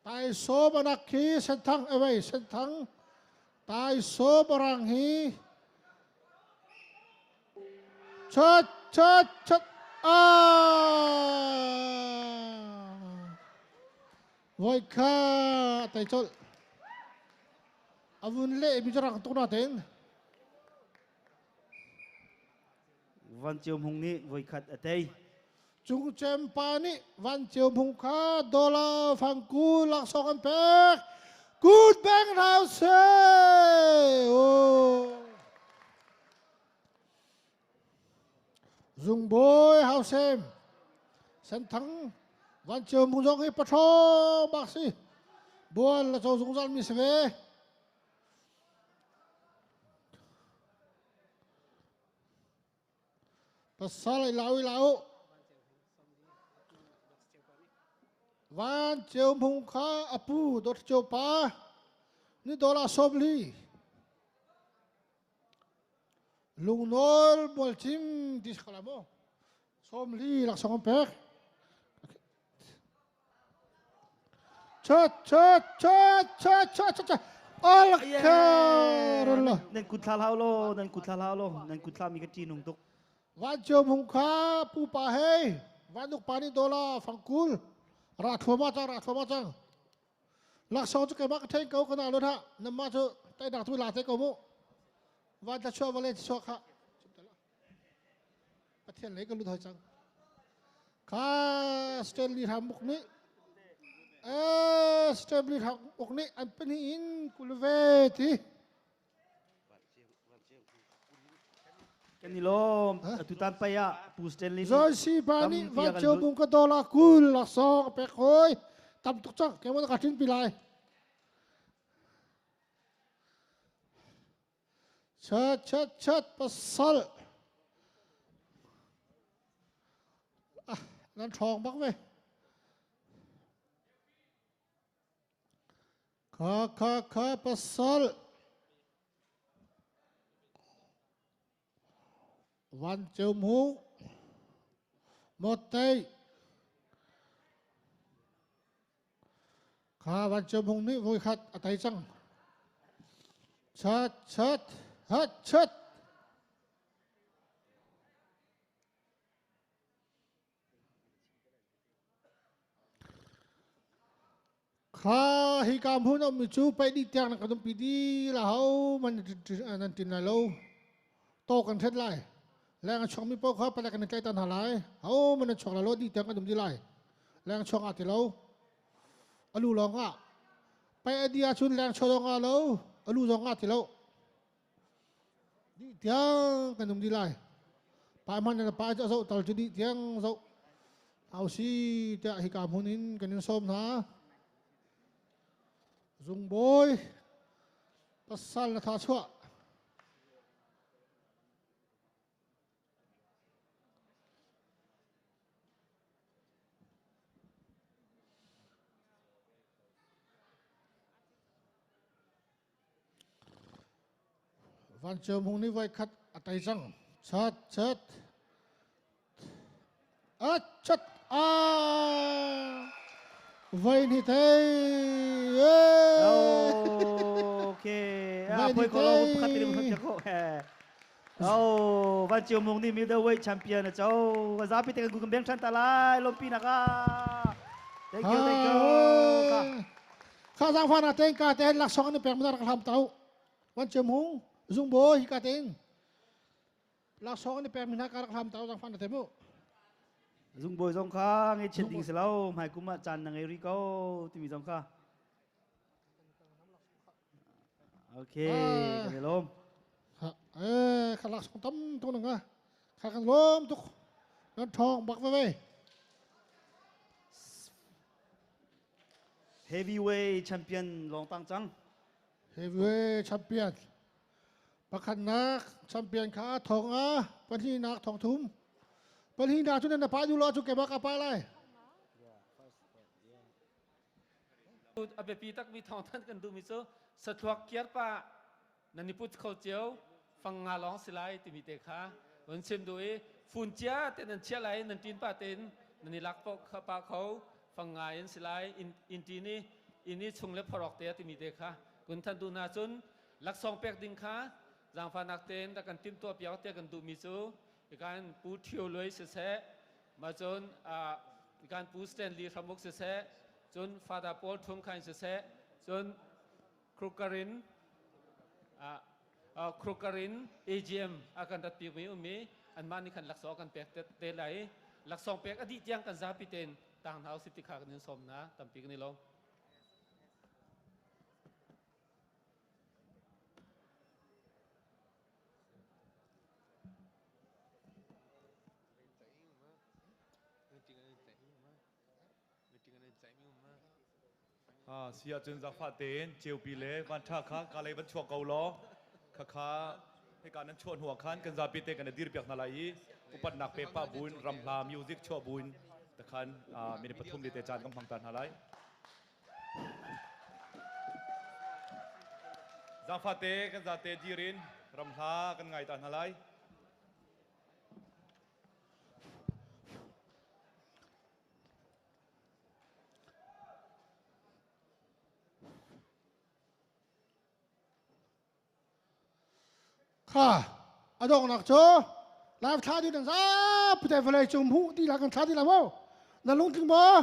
Taiso banak khi senthang ewei senthang taiso barang hi chat chat chat a voi kha tai chol avun le mi jarang tuk na ten Van Ceu Hmung nih voikhat a tei. Cung Cem pa nih Van Ceu Hmung kha dollar fangku laksawng an pek. Good Bank House! Oh. Zungbawi Hausem Senthang Van Ceu Hmung zong hi paṭhawng bak si. Bual la co zungzal mi si ve. Pasal i lau i lau. Van Ceu Hmung kha a pu Dawt Ceu pa ni dawla 40. Lungnawl Mualcim ti khala mo. 40 laksawng an pek. Chat chat chat chat chat chat chat. Alkharullah. Nan kut thla hlau lo, nan kut thla hlau lo, nan kut thla mi ka ṭi nung tuk. Van Ceu Hmung kha pupa hei van uk pa nih dola fangkul ra thluama cang ra thluama cang laksawng cu keimah ka thein ko kana lo ha namma cu tainak tu la te ko mu van tla chuah vale chuah kha Pathian lei ka lut hoi cang. Kha Stanley Hramuk nih eh Stanley Hramuk nih an pahnih in kulve ti. Kan i lawm. Atutan pai ah Pu Stanley nih Zoi si pa nih van ceu bung ka dola kul laksawng a pek hoi. Tam tuk cang. Keimah ka ṭin pi lai. Chat chat chat pasal. Ah, nan ṭhawng bak ve. Kha kha kha pasal. Van Ceu Hmung. Mawtei. Kha Van Ceu Hmung nih voikhat a tei cang. Chat chat hat chat. Kha hi ka hmun um mi cu pei dih tiang na kan umpi di la ho man nan tin lai lo. To kan thret lai. Leng a chuak mi paoh kha palek kan i tlaih tan hna lai. Ho man nan chuak lai lo dih tiang kan um di lai. Leng chuak ah ti lo. Alu lawng ah. Pai a di ahcun leng chuak zong ah lo. Alu zong ah ti lo. Dih tiang kan um di lai. Pa hman na pa cu zoh tal cu dih tiang zoh. Hau si tiah hika hmun in kan in sawm hna. Zungbawi pasal na tha chuah. Van Ceu Hmung nih voi khat a tei cang. Chat chat. A chat a voi ni thei. Okay. Ah, poi ko lo pakhat tin mun ko. Oh, Van Ceu Mung nih middleweight champion a co. Zapi te kan beng than ta lai lompi nak ah. Thank you, thank you. Kha zang fa na ten ka ten laksawng an pek mi rak hlam tau. Van Ceu Mung zung bo hi ka ten laksawng an pek mi hna ka rak hlam tau zang fa na te mu. Zungbawi zong kha ngei chiat ding si lo hmai kum ah caan na ngei ri ko timi zong kha. Okay, kan i lawm. Eh, kha laksawng tam tuk na nga. Kha kan lawm tuk. Nan thong bak ve ve. Heavyweight champion long tang cang. Heavyweight champion. Pakhatnak champion kha thong a, pahnihnak thong thum. Pahnihnak cu nan pa du lo cu kemak a pa lai. A biapi takmi thawngthanh kan duhmi cu sathluak kiar pa nan i put kho cio fang nga lawng si lai timi te kha vun chim duh i fun cia te nan chia lai nan ṭin pa tein nan i lak pa kho fang nga in si lai in ṭin i. Ini chung le phorok te timi te kha kun than tu na cun laksawng pek ding kha zaangfahnak tein rak kan timtuah piak tiah kan duhmi cu ikan Pu Thio Luai siseh ma cun ikan Pu Stanley Hramuk siseh cun Father Paul Thum Khain siseh cun Krukarin Krukarin AGM a kan rat piakmi ummi anmah nih khan laksawng kan pek te lai laksawng pek a dih tiang kan zapi tein tang hna usih ti kha kan in sawm hna tampi kan i lawm. Si ahcun zaangfah tein ceupi le vanṭha kha ka lei van chuak ko law khakha hika nan chuah hnu ah khan kan zapi te kan i dirpiak hna lai i upatnak pe pah buin ramhla music chuah buin takhan minute pathum li te caan kan hmang ta hna lai. Zaangfah te kan zate dir in ramhla kan ngai ta hna lai. Kha a donghnak cu live thla dih nan zapi te vawlei cung hmuh ti la kan thla ti la maw na lungtling maw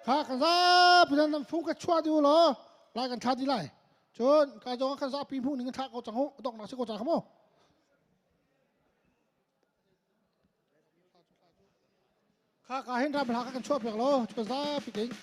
kha kan zapi nan fung ka chuah dih u law lai kan thla ti lai cun ka zong kan zapi hmuh ning thla ko cang u donghnak si ko cang kha mu Kha ka hin ram hla ka kan chuah piak lo cu zapi ting.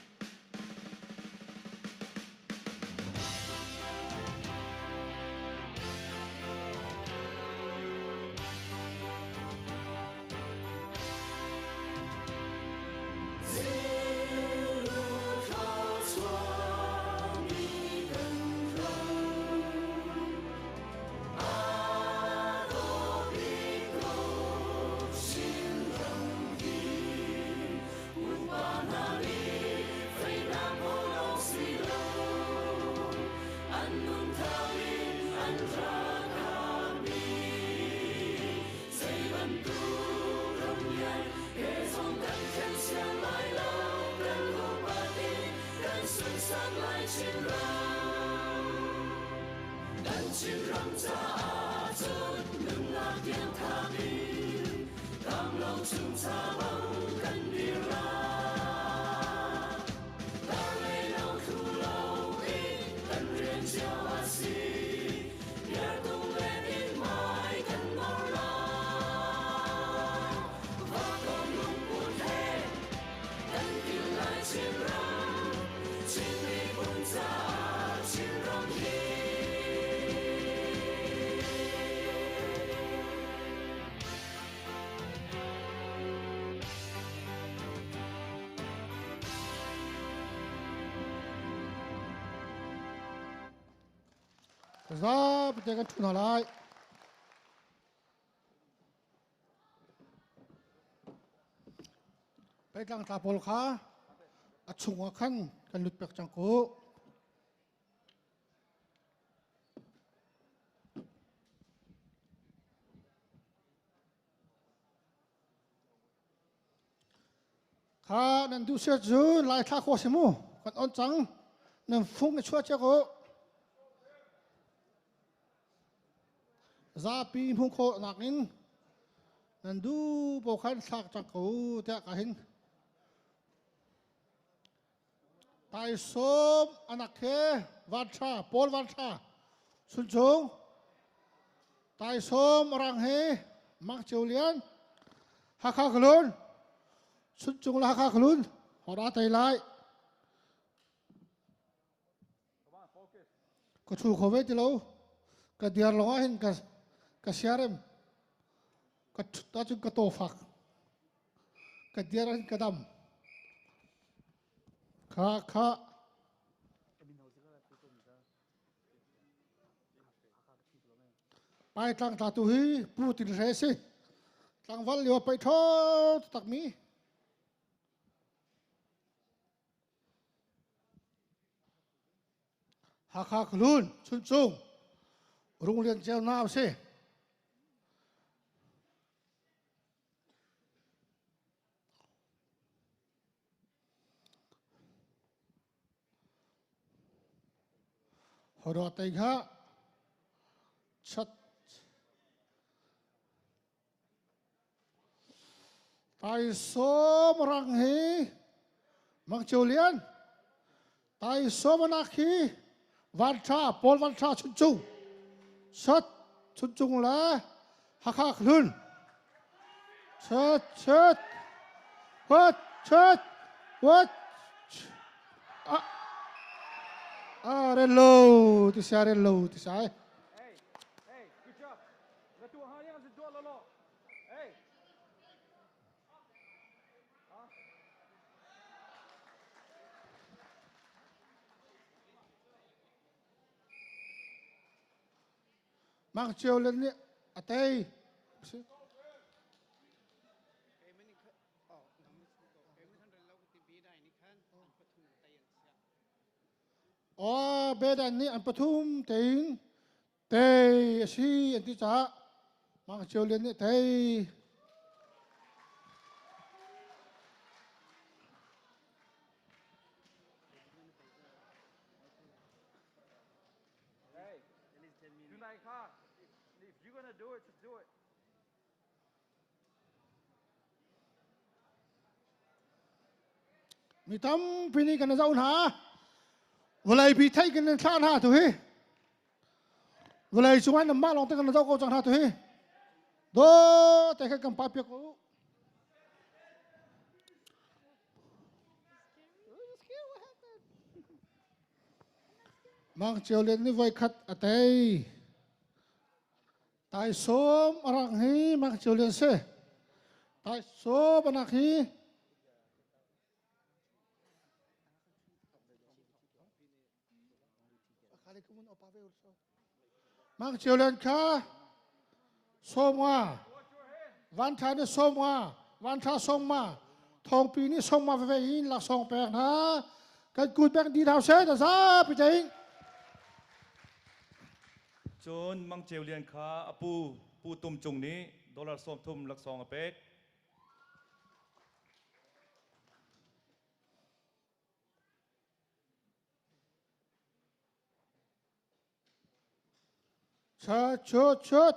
Kan Chinram caah cun nunnak tiang thap in Kamlo chung ca bang kan dir lai. Dar lei lo thlu lo in kan rian cio a si. Biartung len in hmai kan nor lai. Vakon lungput he kan kil lai Chinram, Chin miphun caah Chinram hi. Zapi te kan ṭhu hna lai. Peitlang tla pawl kha a chungah khan kan lut pek cang ko. Kha nan duh sia cu lai thla kho si mu kan on cang nan fung i chuah cia ko. Zapi hmuh khawh nakin nan duh paoh khan thlak cang ko tiah ka hin. Taisawm anak he vanṭha Paul vanṭha Chuncung Taisawm arang he Mang Ceu Lian Hakha Khalun Chuncung le Hakha Khalun hora tei lai. Ka thu kho ve ti lo. Ka diar lawng ah hin ka ka siarem. Ka thut ahcun ka taw fak. Ka diar ahhin ka dam. Kha kha Paitlang tla tu hi Pu Tin Hre si. Tlangval lio paih tho takmi. Hakha Khlun Chuncung Runglian Ceu nau si. Horo tai kha chat Tai som rang hi Mang Cio Lian Tai som anak hi Van Tha Paul Van Tha Chuncung Sat Chuncung le Hakha Hlun Chat chat What chat What Ah Ah relo ti sia relo ti sai Hey, hey, good job. Na tuah ha yang tuah lo lo. Hey. Mang Cio Len nih a tei. Aw, Bedan nih an pathum tein tei a si an ti caah Mang Cio Lian nih tei. Hey, tunai kha, if you're gonna do it, just do it. Mi tampi nih kan zoh hna. Vawlei pi theih kan in thlah hna tu hi. Vawlei cungah nan mah lawng te kan zoh ko cang hna tu hi. Do te kha kan pa piak ko. Mang Cio Lian nih voi khat a tei. Taisawm a rang hi mak cio lian si. Taisawm anak hi Mak cio lian kha sawmnga van tha ni sawmnga van tha sawmma thongpi ni sawmma veve in laksawng pek hna kan kut pek di hau se ta zapi tein Cun Mang Ceu Lian kha a pu Pu Tum Cung nih dollar 30 laksawng a pek. Cha chut chut.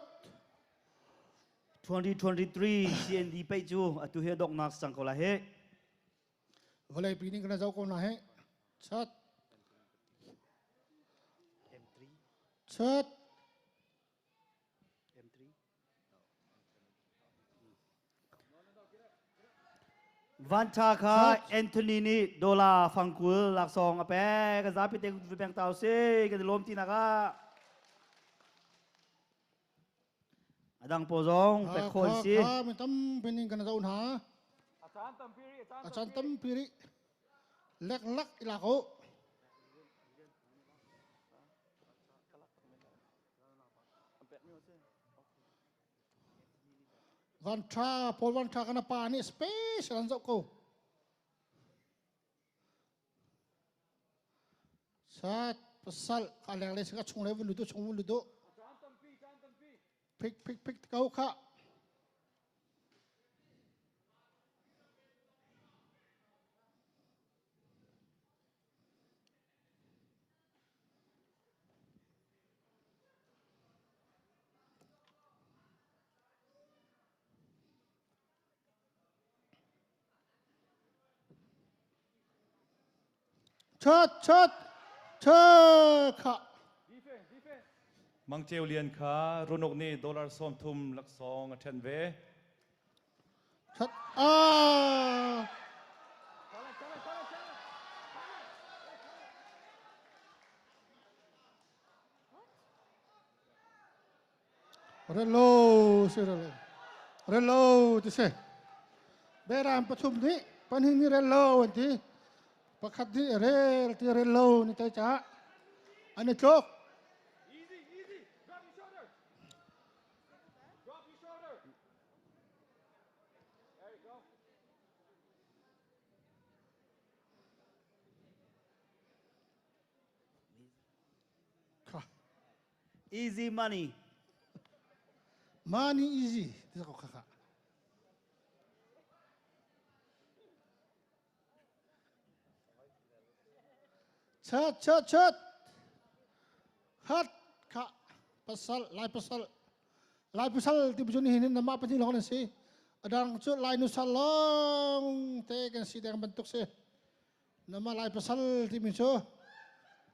2023 CND paih cu atu hi donghnak sang ko lai he. Vawlei pi ning kana zoh ko na he. Chat. Chat. Vanṭha kha Anthony nih dollar fangkul laksawng a pek. Ka zapi te peng tau si kan i lawm ti nak ah. A dang pawl zong pek khawn si. Kha mi tampi ning kan zoh hna. A caan tampi rih. Lek lak i lak u. Van tha Paul van tha kana pa nih special an zoh ko. Sat pasal ka leng le ka chung le vun lutu chung vun lutu. Pik pik pik ko kha. Chat chat chat kha. Mang Ceu Lian kha Runuk nih dollar 30 laksawng a ṭhen ve. Chat ah. Relo si relo. Relo ti si. Beram pathum nih pahnih nih relo an ti. Pakhat nih rel ti relo ni tai ca. An i tluk. Easy, easy. Drop your shoulder. Drop your shoulder. There you go. Easy money. Money easy. Ti ko kha kha. Chat chat chat. Hat kha pasal lai pasal lai pasal ti cu nihin nama pahnih lawng an si. Adang cu lai nu sal lawng te kan si deng bantuk si. Nama lai pasal timi cu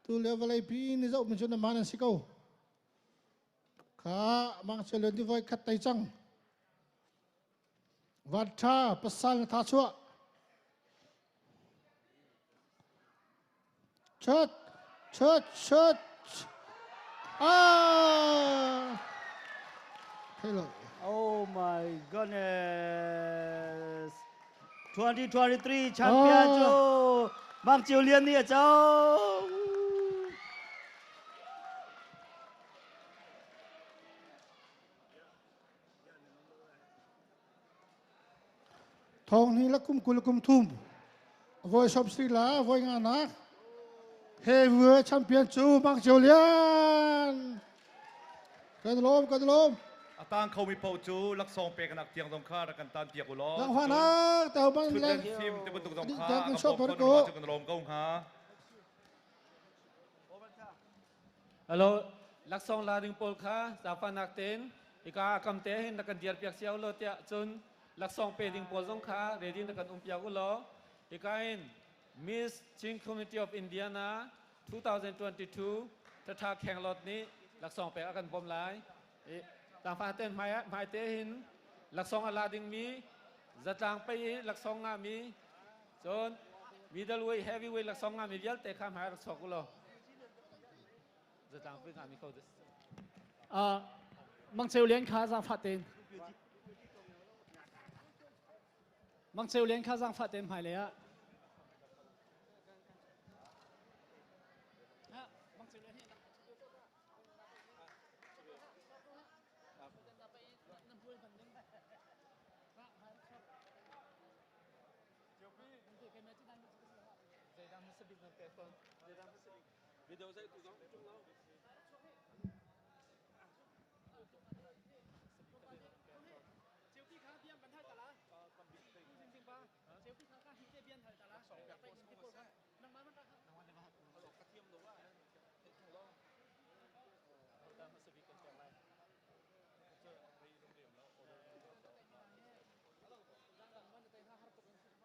tu lio vawlei pi ni zoh mi cu nama nan si ko. Kha mang chel ni voi khat tai cang. Van tha pasal na tha chuah. Chut chut chut. Ah! Hello. Oh my goodness. 2023 champion cu Mang Cio Lian nih a co. Thong ni la kum 20 kum thum voi sawm sri la voi nga nak heavyweight champion cu Mang Cio Lian kan lawm kan lawm A tang khomi paoh cu laksawng pek nak tiang zong kha rak kan tan piak u law. Lang hwan nak tau ban le sim te bantuk zong kha kan bawm ko cu kan lawm ko hnga. Hello laksawng la ding pawl kha zafa nak ten hika kam te hin na kan diar piak siau lo tiah cun laksawng pe ding pawl zong kha ready na kan um piak u law hika in Miss Chin Community of Indiana 2022 Thatha Khenglot nih laksawng pek a kan bawm lai. Tlangfa ten hmai hmai te hin laksawng a la dingmi zatlang pei i laksawng ngami cun middleweight heavyweight laksawng ngami vialte kha hmai rak chuak u law zatlang pei ngami kho des. Mang Ceu Lian kha zaangfah tein Mang Ceu Lian kha zaangfah tein hmailei ah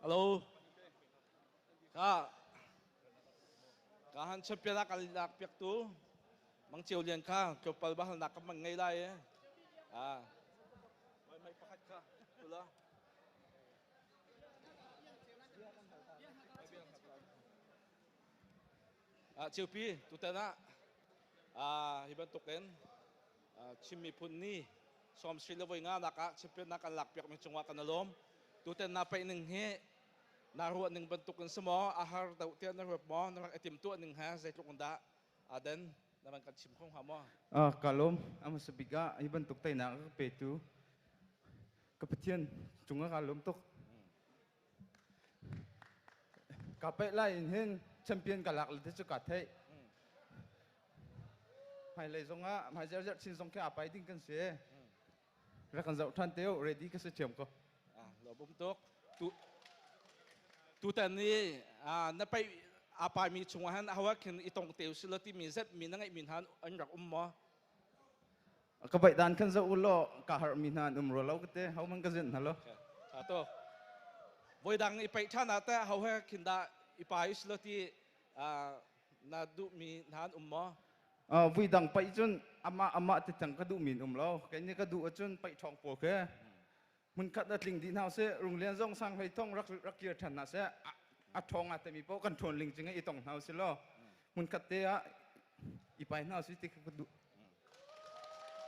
Hello. Ka ka han champion ah kan lak piak tu Mang Ceu Lian kha tlawmpal ba halnak ka mang ngei lai e. Ah. Mai pakhat kha tula. Ah Ceupi tutan ah ah hi bantuk in Chin miphun ni sawm sri le voi nga nak ah champion nak kan lak piak mi cungah kan alawm. Tutan na paih ning hi na ruah ning bantuk in si maw a har deuh tiah na ruat maw na rak i tim tuah ning he zeitluk in dah aden na van kan chim kho hnga maw? Ka lawm a hmasa bik ah hi bantuk teinak a ka petu ka Pathian cungah ka lawm tuk. Ka paih lai in hin champion ka lak le te cu ka theih. Hmailei zongah hmai zerzer chin zong khi aa pai ding kan si. Rak kan zoh ṭhan te u, ready ka si ṭhiam ko. Ah, lawm tuk. Tu tutan ni na paih aa paimi chungah han aho khin i tong te usih law timi zet mi na ngeih mi hna an rak um maw? Ka baih dan khan zoh u law ka harh mi hna an um rua lo ka te ho man ka zin hna lo. Tha to. Voi dang i paih ṭhan ah teh ho he khin dah i pai usih law ti na duh mi hna an um maw? Vui dang paih cun amah amah te cang ka duh mi an um lo. Kei nih ka duh ahcun paih ṭhawng pawl khi hmunkhat a tling dih hna usih Runglian zong sang hlei thong rak rak kir ṭhan hna seh a ṭhawng a temi paoh kan ṭhawn ling cing i tong hna usih law hmunkhat te ah i pai hna usih ti ka duh.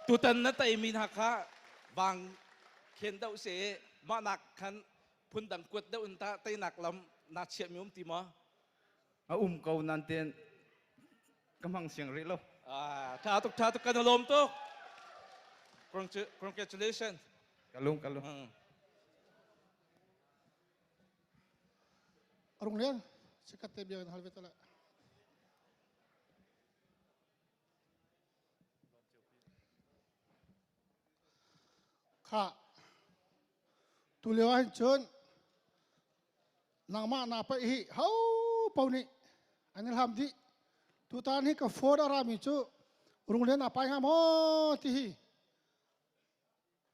Tutan na teimi hna kha vang khen deuh se mah nak khan phundang kuat deuh in ta teinak lam na chiahmi um ti maw? A um ko nan ten ka hmang siang rih lo. Ah, tha tuk tha tuk kan lawm tuk. Congratulations. Ka lung ka lung. Arung lian sikat te bia kan hal ve tala. Kha tu lio ah hin cun nangmah na paih hi ho paoh nih an i hlam dih. Tutan hi ka phone a rami cu. Rung Lian aa pai hnga maw ti hi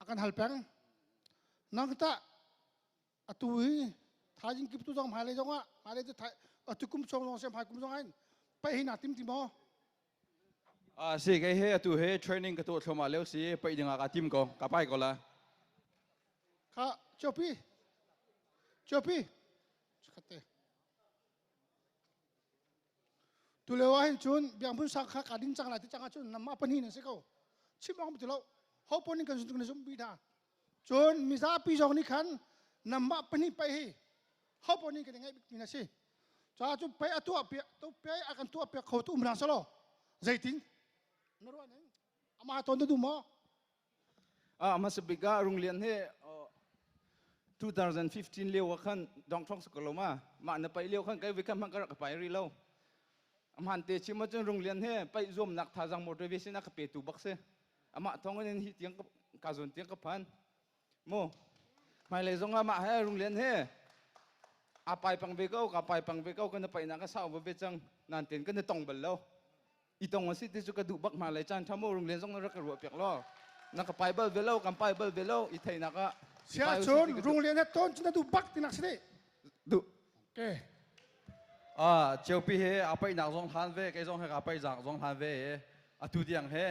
a kan hal peng. Nang tah atu hi thaizing kip tu zong hmailei zong ah hmailei cu atu kum chung zong sem hmai kum zong ah hin paih hi naa tim ti maw? A si kei he atu he training ka tuah thluahmah lio si paih ding ah kaa tim ko ka pai ko la. Kha Ciopi Ciopi khatte Tu lio ah hin cun biakhmun sang kha kaa ding cang lai ti cang ahcun nanmah pahnih nan si ko. Chim awk ti lo. Ho pawn in kan zumh kan zumh bi hna. Cun mizapi zong nih khan nanmah pahnih paih hi ho pawn in kan i ngaih bikmi na si. Caah cun paih a tuah piak tu paih a kan tuah piak kho tu um hna selaw zeitin na ruah ning amah tawn na duh maw? A hmasa bik ah Rung Lian hi 2015 lio ah khan dong thong ko lo ma mah na pai lio khan kai vi khan hmang ka rak pai ri lo amhan te chim ahcun Rung Lian he pai zuamnak thazang motivation a ka pe tu bak si amah thong in hi tiang ka zon tiang ka phan mu hmailei zong ah mah he Rung Lian he a pai pang ve ko ka pai pang ve ko kan pai na ka sau ve cang nan ten kan tong bal lo i tong a si ti cu ka duh bak ma le caan tha mu rung len zong na rak ka ruah piak law na ka pai bal ve lo kan pai bal ve lo i theinak ah Sia cun rung lian he ton cu na duh bak tinak si dih. Duh. Okay. Ah, Ceupi he a paihnak zong hlan ve, kei zong he ka paih zong hlan ve i atu tiang he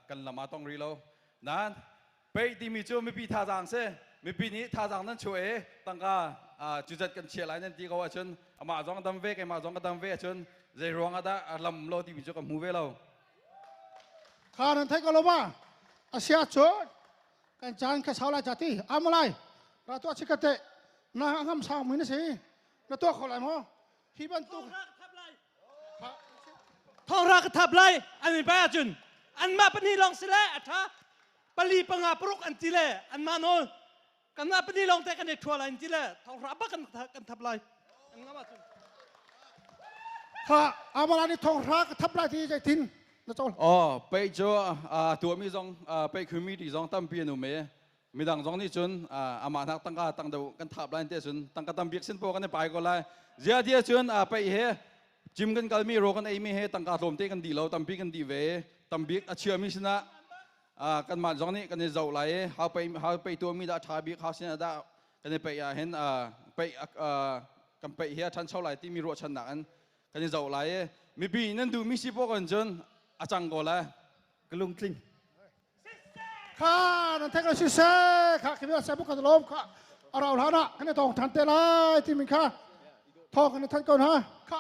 kan lam aa tong rih lo. Nain Peih timi cu mipi thazaang si. Mipi nih thazaang nan chuah i tangka cuzat kan chia lai nan ti ko ahcun amah zong dam ve keimah zong ka dam ve ahcun zei ruang ah dah a lam lo timi cu ka hmu ve lo. Kha nan thei ko lo ma? Asia cun kan caan kha sau lai ca ti amalai ra tuah chikate na ngam sang mi na si na tuah kho lai maw hi bantuk Thong ra ka thap lai an in pai ahcun anmah pahnih lawng si le a ṭha pali panga paruk an ti le anmah nawl kanmah pahnih lawng te kan i ṭhua lai an ti le thong ra bak kan thap lai an ngam ahcun Kha amala ni thong ra ka thap lai ti zeitin na cawl Oh, pei cu tuahmi zong pei committee zong tampi an um i midang zong nih cun amah nak tangka tang deuh kan thap lai te cun tangka tam bik sin po kan i pai ko lai zia dia cun pei he gym kan kalmi ro kan ei mi he tangka tlawm te kan di lo tampi kan di ve tambik a chia mi sinah kanmah zong nih kan i zoh lai i hau pei hau pei tuah mi dah tha bik hau sin dah kan i pei ah hin pei kan pei hi a ṭhancho lai timi ruahchannak in kan i zoh lai i mipi nan duh mi si po kan cun a cang ko lai ka lungtling Kha nan theih ko siseh kha khi bia bu kan lawm kha arau hlan ah kan i tong than te lai timi kha thawng kan i thanh ko hna kha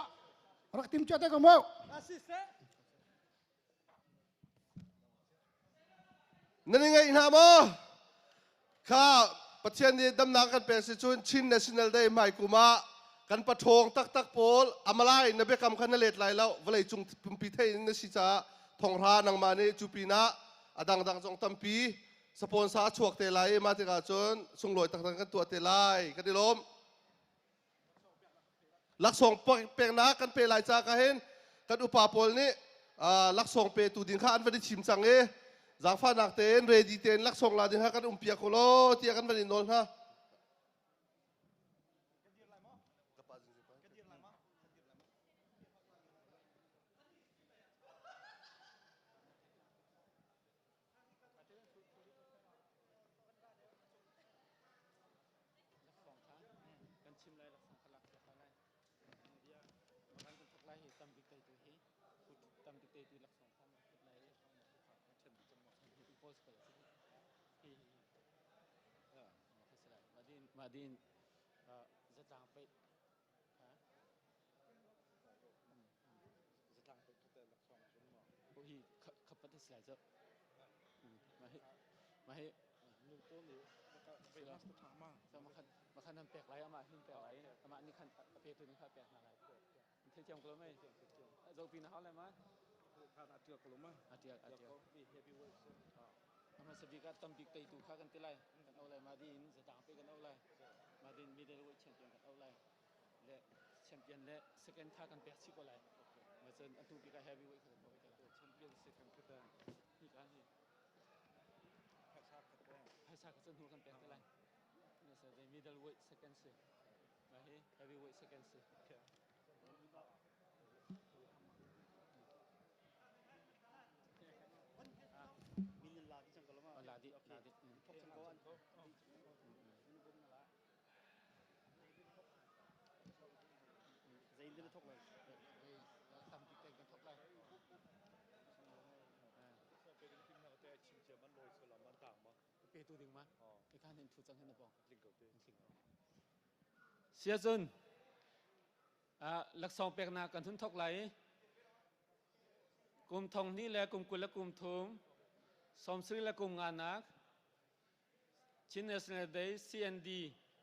rak tim cia te ko mu Nan i ngaih hna maw? Kha Pathian nih damnak kan pek si cun Chin National Day hmai kum ah kan paṭhawng taktak pawl amalai na biakam kha na let lai lo vawlei cung pumpi thei in na si caah thonghra nangmah nih cu pinah a dangdang zong tampi sponsor a chuak te lai i mah tikah cun sunglawi taktak kan tuah te lai kan i lawm laksawng peknak kan pe lai ca ka hin kan upa pawl nih laksawng petu ding kha an van i thim cang i zaangfahnak tein ready tein laksawng la ding kha kan um piak u law tiah kan van i nawl hna. Kan chim lai laksawng kha lak piak lai. Bia kan kan thok lai hi tam bik teitu hi tam bik teitu laksawng kha na put lai i post ko hi hi hi ma din zatlang pei Zatlang pei khat laksawng cun maw hi khapat si lai cu ma hi ma hi Makhan nan pek lai amah hin pek lai amah nih khan a petu nih kha pek hna lai. Thei thiam ko mei. Zopi na hau lai ma? A tial ko ma? A tial a tial. Ama sabik ah tambik teitu kha kan ti lai. Kan au lai ma din zatang pe kan au lai. Ma din middleweight champion kan au lai. Le champion le second kha kan pek chih ko lai. Ma cun atu bik ah heavyweight kha kan au lai. Champion second kha Hi ka hi. Phaisa kha cun hnu kan pek te lai. The middleweight second si. Mah hi heavyweight second si. thok lai. Tam bik kan thok lai. Pe tu ding ma. I khan hin thu cang hin na pong. Sia cun laksawng peknak kan hun thok lai. Kum thong hnih le kum 20 le kum thum, 70 le kum nganak Chin National Day CND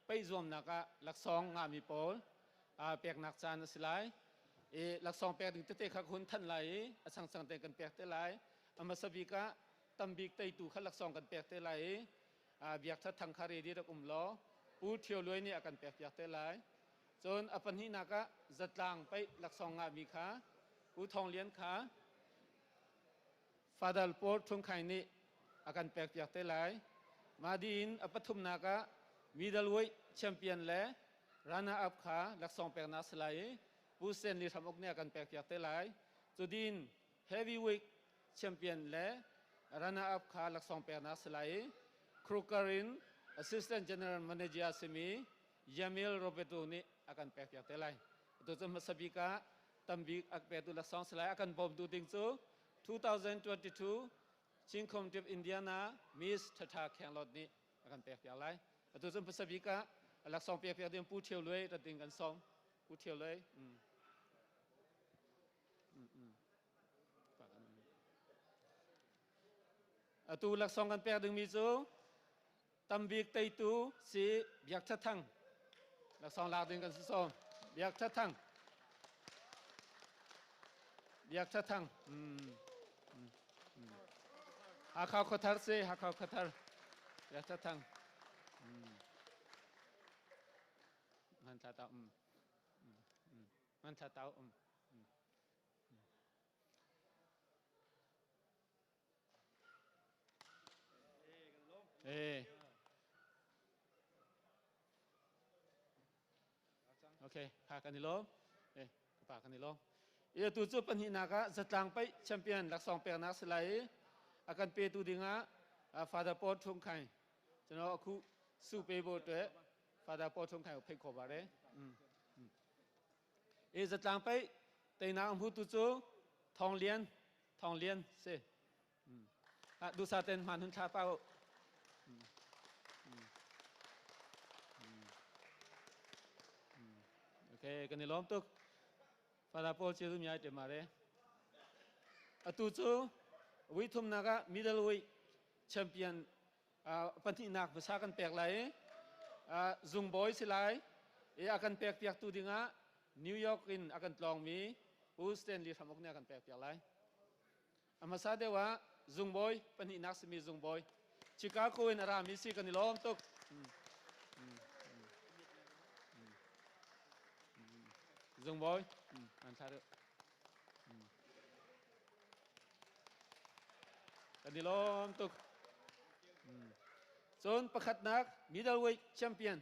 paih zuamnak ah laksawng ngahmi pawl peknak caan a si lai. I laksawng pek ding tete kha hun thanh lai i a changchang te kan pek te lai. A hmasa bik ah tambik teitu kha laksawng kan pek te lai i Biak That Thang kha ready rak um law Pu Thio Luai nih a kan pek piak te lai. Cun a pahnihnak ah zatlang paih laksawng ngahmi kha Pu Thawng Lian kha Father Paul Thung Khai nih a kan pekpiak te lai. Mah in a pathumnak ah middleweight champion le runner up kha laksawng peknak si lai i Pu Stanley Hram Uk nih a kan pekpiak te lai. Cudin heavyweight champion le runner up kha laksawng peknak si lai i Kruger in assistant general manager simi Yamil Roberto nih a kan pekpiak te lai. Atu cu hmasa bik ah tambik a petu laksawng si lai. A kan bawmtu ding cu 2022 Chin Committee of Indiana Miss Thatha Khenglot nih a kan pek piak lai. Atu cun hmasa bik ah laksawng pek piak ding Pu Thio Luai rat ding kan sawm. Pu Thio Luai. Atu laksawng kan pek dingmi cu tambik teitu si Biak That Thang. Laksawng lak ding kan si sawm. Biak That Thang. Biak That Thang. Hakha khuathar si Hakha khuathar. Biak That Thang. Man tha tau. Man tha tau. Eh. Okay, kha kan i lawm. Eh, ka pa kan i lawm. I tu cu pahnihnak ah zatlang paih champion laksawng peknak si lai i a kan petu dingah Father Paul Thung Khai ကျွန်တော်အခုစုပေးဖို့အတွက် Father Paul Thung Khai ကိုဖိတ်ခေါ်ပါတယ်။အေးzatlang paih teinak hmu tu cu Thong Lian Thong Lian si. Dusa ten hman hun thla pa u. Okay, kan i lawm tuk. Father Paul chiu mi ai te mare. Atu cu vui thumnak ah middleweight champion pahnihnak hmasa kan pek lai i zungbawi si lai i a kan pek piak tu dingah New York in a kan tlawngmi Pu Stanley Hramuk nih a kan pek piak lai. A hmasa deuh ah zungbawi pahnihnak simi zungbawi Chicago in a rami si kan i lawm tuk. Zungbawi an thla deuh. Kan i lawm tuk. Cun pakhatnak middleweight champion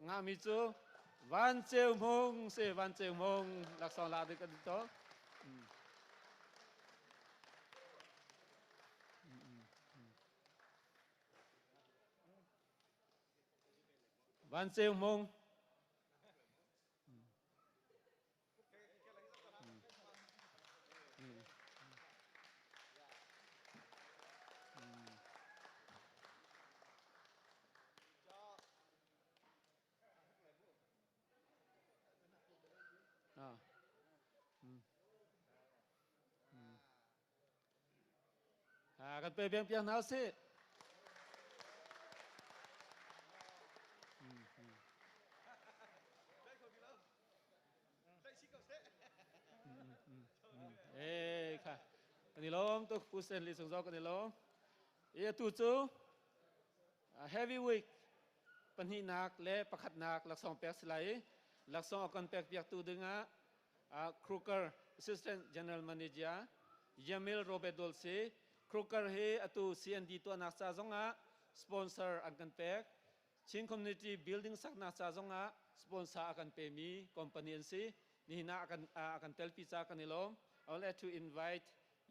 ngami cu Van Ceu Hmung si Van Ceu Hmung laksawng lak ding kan to. Van Ceu Hmung Kan pe biang piang hna usih. Eh kha kan i lawm tuk Pu Stanley sung zong kan i lawm. I atu cu heavyweight pahnihnak le pakhatnak laksawng pek si lai i laksawng a kan pek piaktu dingah Kruger Assistant General Manager Yamil Robert Dolce Kruger hi atu CND tuahnak ca zongah sponsor an kan pek. Chin Community Building saknak ca zongah sponsor a kan pemi company an si. Nihin ah a kan telpi ca kan i lawm. I would like to invite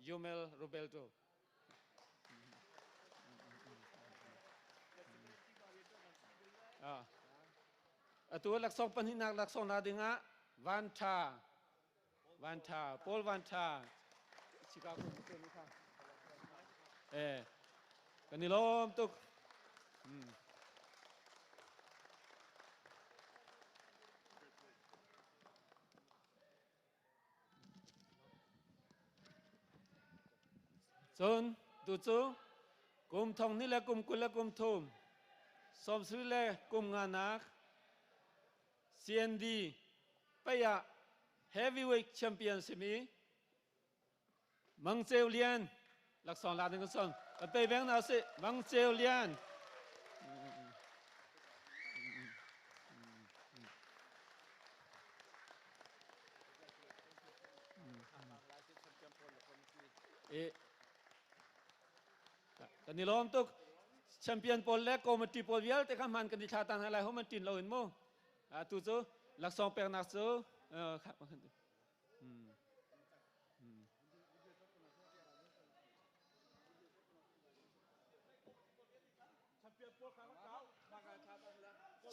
Yomel Roberto. Atu laksawng pahnihnak laksawng la dingah. Van Tha Van Tha Paul Van Tha Chicago eh kan i lawm tuk. Cun tu cu kum thong ni le kum 20 le kum thum 70 le kum nganak CND pei ah heavyweight champion simi Mang Ceu Lian laksawng la ding son kan pe beng na si Mang Ceu Lian. Kan i lawm tuk. Champion pawl le committee pawl vialte kha hman kan i thla tan lai ho man tin lo in mu. Atu cu laksawng peknak cu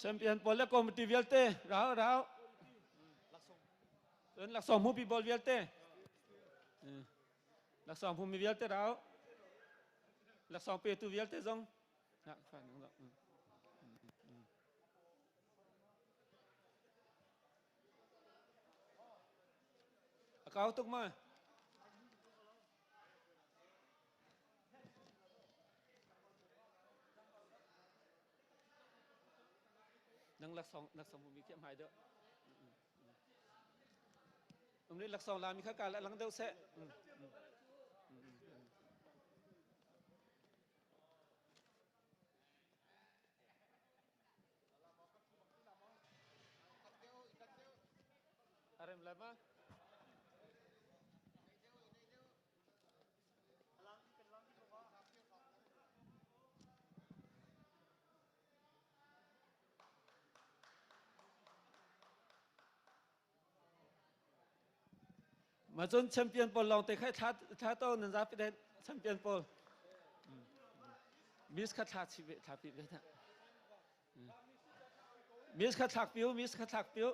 Champion pawl le committee vialte rau rau. Cun laksawng hmupi pawl vialte. Laksawng hmumi vialte rau. Laksawng petu vialte zong. A kau tuk ma? Nang laksawng laksawng hmumi khi hmai deuh. Um nih laksawng lami kha ka lang deuh seh. A rem lai ma? Ma cun champion pawl lawng te kha thla thla to nan zapi den champion pawl. Miss kha thla chi ve thla pi ve na. Miss kha thlak piu miss kha thlak piu.